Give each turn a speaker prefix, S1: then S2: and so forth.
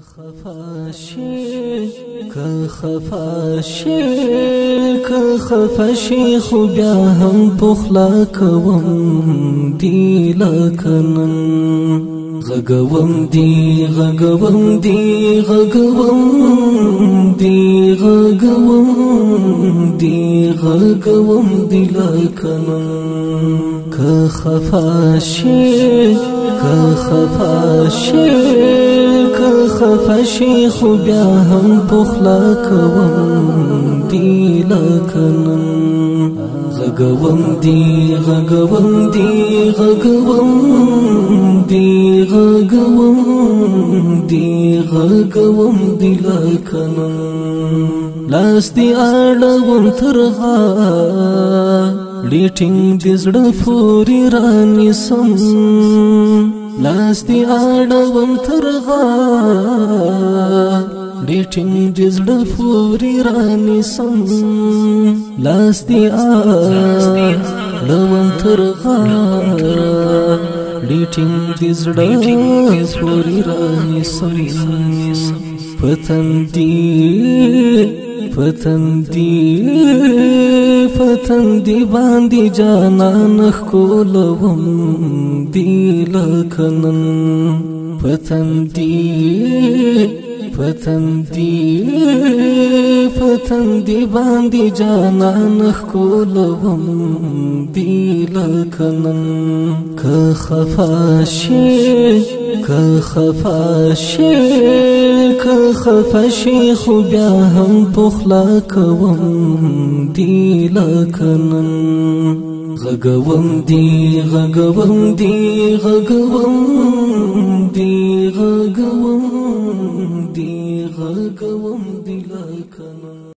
S1: خفا شي، که خفا شي، که خفا شي، خو بیا هم پخلا کوم دی لکه نن. غږوم دی، غږوم دی، غږوم دی، غږوم دی، غږوم دی لکه نن. که خفا شي، که خفا شي، که خفا شي، خو بیا هم پخلا کوم دی لکه نن. غږوم دی، غږوم دی، غږوم دی، غږوم دی، غږوم دی لکه نن. لاس دی اړوم تر غاړې، ټینګ دې زړه پورې رانیسم. لاس دی اړوم تر غاړې، ټینګ دې زړه پورې رانیسم. لاس دی اړوم تر غاړې، ټینګ دې زړه پورې رانیسم. پتندی، پتندی، پتندی باندې جانان ښکلوم دی لکه نن. پتندی، پتندی، پتندی باندې جانان ښکلوم دی لکه نن. که خفا شي، که خفا شي، که خفا شي، خو بیا هم پخلا کوم دی لکه نن. غږوم دی، غږوم دی، غږوم دی، غږوم دی، غږوم دی لکه نن.